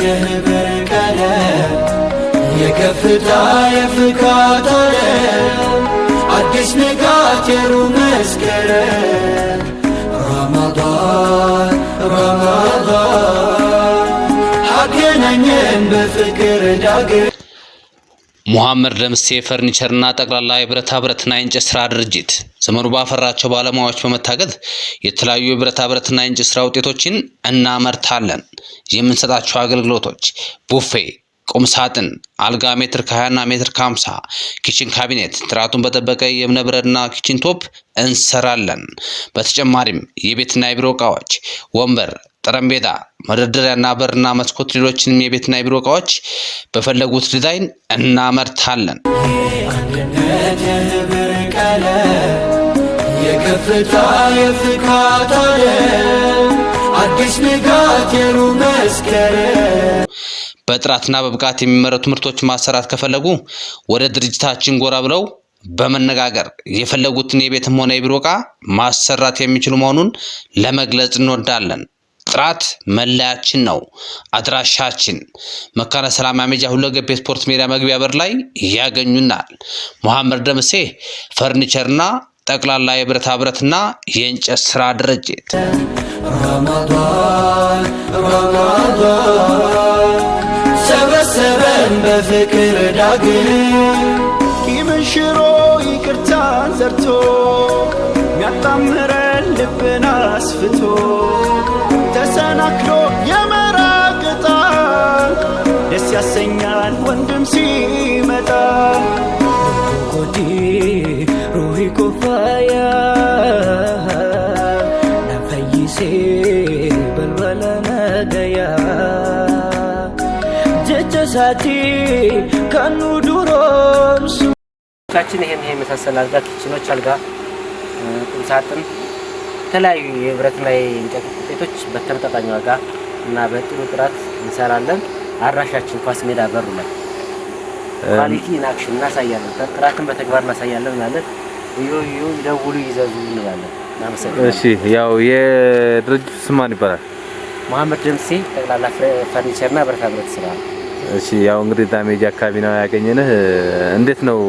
የህብር ቀለም የከፍታ የፍካት ዓለም አዲስ ንጋት የሩህ መስከረም ረመዳን ረመዳን አገናኘን በፍቅር ዳግም። ሙሐመድ ደምሴ ፈርኒቸርና ጠቅላላ የብረታ ብረትና የእንጨት ስራ ድርጅት ዘመኑ ባፈራቸው ባለሙያዎች በመታገዝ የተለያዩ የብረታ ብረትና የእንጨት ስራ ውጤቶችን እናመርታለን። የምንሰጣቸው አገልግሎቶች ቡፌ፣ ቁም ሳጥን፣ አልጋ ሜትር ከ20 እና ሜትር ከ50፣ kitchen cabinet ጥራቱን በጠበቀ የእብነበረድና kitchen top እንሰራለን። በተጨማሪም የቤትና የቢሮ እቃዎች፣ ወንበር፣ ጠረጴዛ፣ መደርደሪያና በርና መስኮት፣ ሌሎችንም የቤትና የቢሮ እቃዎች በፈለጉት ዲዛይን እናመርታለን። አንድነት የህብር ቀለም የከፍታ የፍካት ዓለም አዲስ ንጋት የሩህ መስከረም። በጥራትና በብቃት የሚመረቱ ምርቶች ማሰራት ከፈለጉ ወደ ድርጅታችን ጎራ ብለው በመነጋገር የፈለጉትን የቤትም ሆነ የቢሮ እቃ ማሰራት የሚችሉ መሆኑን ለመግለጽ እንወዳለን። ጥራት መለያችን ነው። አድራሻችን መካነ ሰላም አሜጃ ሁለገብ የስፖርት ሜዳ መግቢያ በር ላይ ያገኙናል። መሐመድ ደምሴ ፈርኒቸርና ጠቅላላ የብረታ ብረትና የእንጨት ስራ ድርጅት። ረመዳን ረመዳን ሰበሰበን በፍቅር ዳግም። ቂምን ሽሮ ይቅርታን ዘርቶ ሚያጣምረን ልብን አስፍቶ ተሰናክሎ የመራቅ ዕጣ ደስ ያሰኛል ወንድም ሲመጣ። Koti ruhi ko faya na fayyise balbala nagaya jecha isaatii kan nu duroomsu. ቻችን ይሄን ይሄ የመሳሰል አልጋ፣ kitchen ኦች፣ አልጋ፣ ቁም ሳጥን፣ የተለያዩ የብረትና የእንጨት ውጤቶች በተመጣጣኝ ዋጋ እና በጥሩ ጥራት እንሰራለን። አድራሻችን ኳስ ሜዳ በሩ ላይ። Quality in action እናሳያለን። ጥራትን በተግባር እናሳያለን ማለት እዩ እዩ፣ ይደውሉ፣ ይዘዙ እንላለን። እናመሰግናለን። እሺ፣ ያው የድርጅቱ ስም ማን ይባላል? መሐመድ ደምሴ ጠቅላላ ፈርኒቸርና ብረታ ብረት ስራ። እሺ፣ ያው እንግዲህ ዳሜጅ አካባቢ ነው ያገኘንህ። እንዴት ነው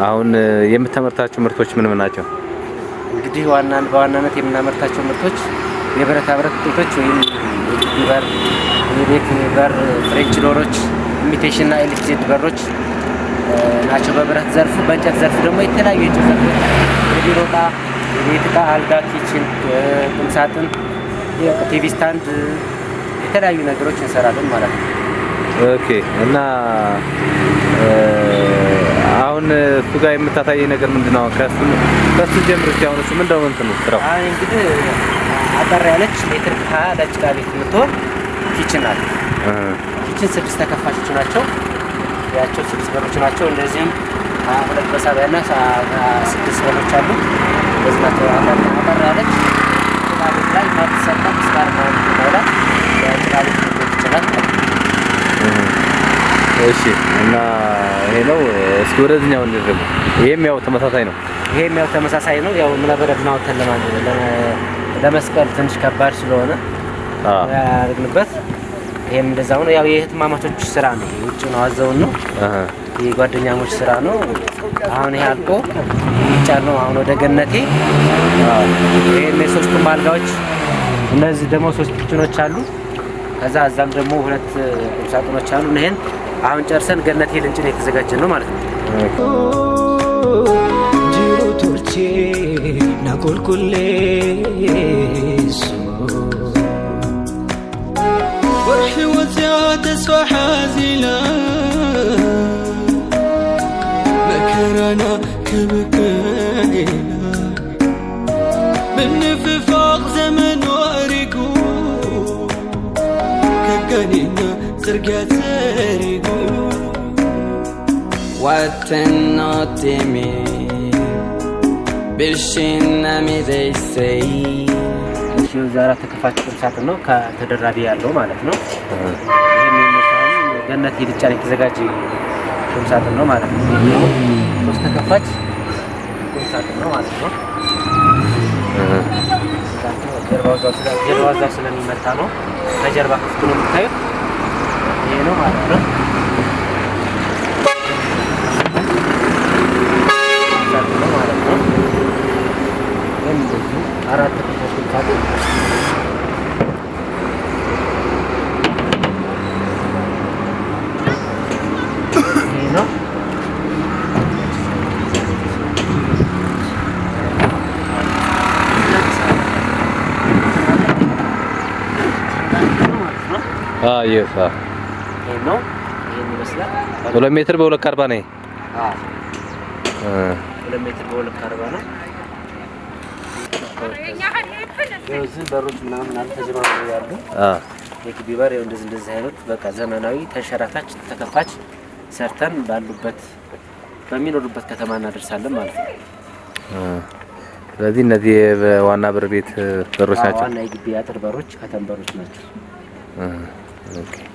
አሁን የምታመርታቸው ምርቶች ምን ምን ናቸው? እንግዲህ በዋናነት የምናመርታቸው ምርቶች የብረታ ብረት ውጤቶች ወይም የግቢ በር፣ የቤት በር፣ French door ኦች፣ imitation እና ኤልፍዜድ በሮች ናቸው በብረት ዘርፉ። በእንጨት ዘርፉ ደግሞ የተለያዩ የእንጨት ዘርፎች የቢሮ እቃ፣ የቤት እቃ፣ አልጋ፣ kitchen፣ ቁም ሳጥን፣ TV stand፣ የተለያዩ ነገሮች እንሰራለን ማለት ነው። Okay፣ እና አሁን እሱ ጋር የምታሳየኝ ነገር ምንድን ነው? ከሱ ጀምር እስኪ። አሁን እሱ ምንድን ነው እንትኑ ስራው? አሁን እንግዲህ አጠር ያለች ሜትር ከ20 ለጭቃ ቤት የምትሆን kitchen ናት። Kitchen ስድስት ተከፋቾች ናቸው። ያቸው ስድስት በሮች ናቸው። እንደዚህም 22 መሳቢያና ስድስት በሮች አሉ። እንደዚህ ናቸው። አጠር ያለች ጭቃ ቤት ላይ ማትሰራ ምስማር ማለት ለጭቃ ቤት ልትሆን ይችላል። እሺ፣ እና ይሄ ነው። እስኪ ወደዚህኛው እንሂድ ደግሞ። ይሄም ያው ተመሳሳይ ነው። ይሄም ያው ተመሳሳይ ነው። ያው እብነበረዱን አውጥተን ለመስቀል ትንሽ ከባድ ስለሆነ ያደርግንበት። ይሄም እንደዛው ነው። ያው የእህትማማቾች ስራ ነው። ውጭ ነው፣ አዘውን ነው፣ የጓደኛሞች ስራ ነው። አሁን ይሄ አልቆ የሚጫን ነው። አሁን ወደ ገነቴ። ይሄም የሶስቱም አልጋዎች፣ እነዚህ ደግሞ ሶስት kitchen ኦች አሉ። ከዛ እዛም ደግሞ ሁለት ቁም ሳጥኖች አሉ። ይሄን አሁን ጨርሰን ገነቴ ልንጭን የተዘጋጀ ነው ማለት ነው። Jiru tolchee na qulqulleessu. ወርሒ ወፅያ ተስፋ ሓዚላ መከራና ክብክዒላ ምንፍፋቕ ዘመን ወሪጉ ከጋኔና ፅርግያ ፀሪጉ። Wattenotimi Bishinami they say. እሺ፣ እዚህ አራት ተከፋች ቁም ሳጥን ነው ከተደራቢ ያለው ማለት ነው። ይሄም የሚመስለው ገነት ሊጫን የተዘጋጀ ቁም ሳጥን ነው ማለት ነው። ሶስት ተከፋች ቁም ሳጥን ነው ማለት ነው። ጀርባው እዛው ስለሚመታ ነው። ከጀርባ ክፍት ነው የምታዩት። ይሄ ነው ማለት ነው። ሳጥን ነው ማለት ነው። ይህም እንደዚሁ አራት ተከፋች ቁም ሳጥን። ይሄ ነው። ማለት ነው። ይህ ይሄ ነው። ይሄን ይመስላል። 2 ሜትር በ2.40 ነው። አዎ፣ 2 ሜትር በ2.40 ነው። ይኸው እዚህ በሮች ምናምን አሉ ተጀማምረው ያሉ። የግቢ በር ይኸው እንደዚህ እንደዚህ አይነት በቃ ዘመናዊ ተንሸራታች ተከፋች ሰርተን ባሉበት በሚኖሩበት ከተማ እናደርሳለን ማለት ነው። ስለዚህ እነዚህ ዋና በር ቤት በሮች ናቸው። ዋና የግቢ አጥር በሮች ከተም በሮች ናቸው። Okay።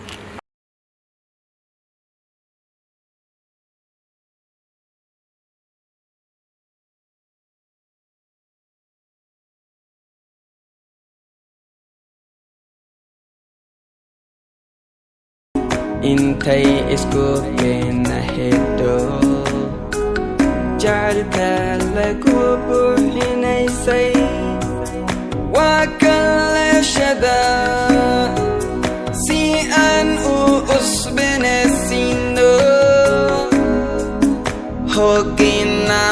Intay isku keena xidho jacaylka lagu buuxinaysay waa kaleeshada si aan u cusbinaysiino hoggina.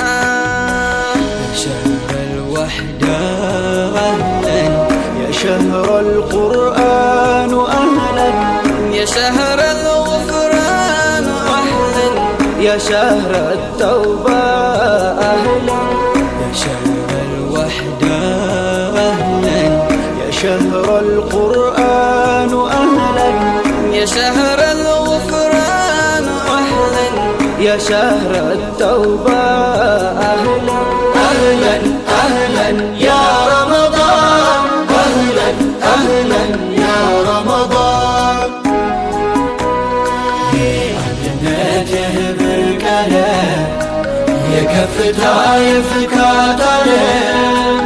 شهر الوحدة أهلا، يا شهر القرآن أهلا، يا شهر الغفران أهلا، يا شهر التوبة أهلا، يا شهر الوحدة أهلا، يا شهر القرآن أهلا، يا شهر الغفران أهلا، يا شهر التوبة أهلا، أهلا أهلا يا رمضان، أهلا أهلا يا رمضان. የአንድነት የህብር ቀለም የከፍታ የፍካት ዓለም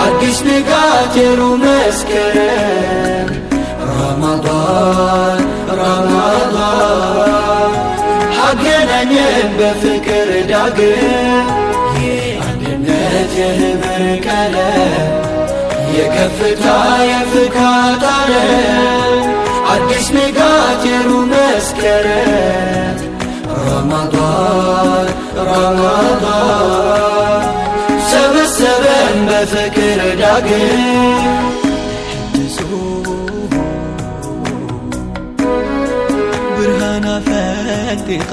አዲስ ንጋት የሩህ መስከረም ረመዳን ረመዳን አገናኘን በፍቅር ዳግም። የአንድነት የህብር ቀለም የከፍታ የፍካት ዓለም አዲስ ንጋት የሩህ መስከረም ረመዳን ረመዳን ሰበሰበን በፍቅር ዳግም። ብርሃን ፈንጢቃ።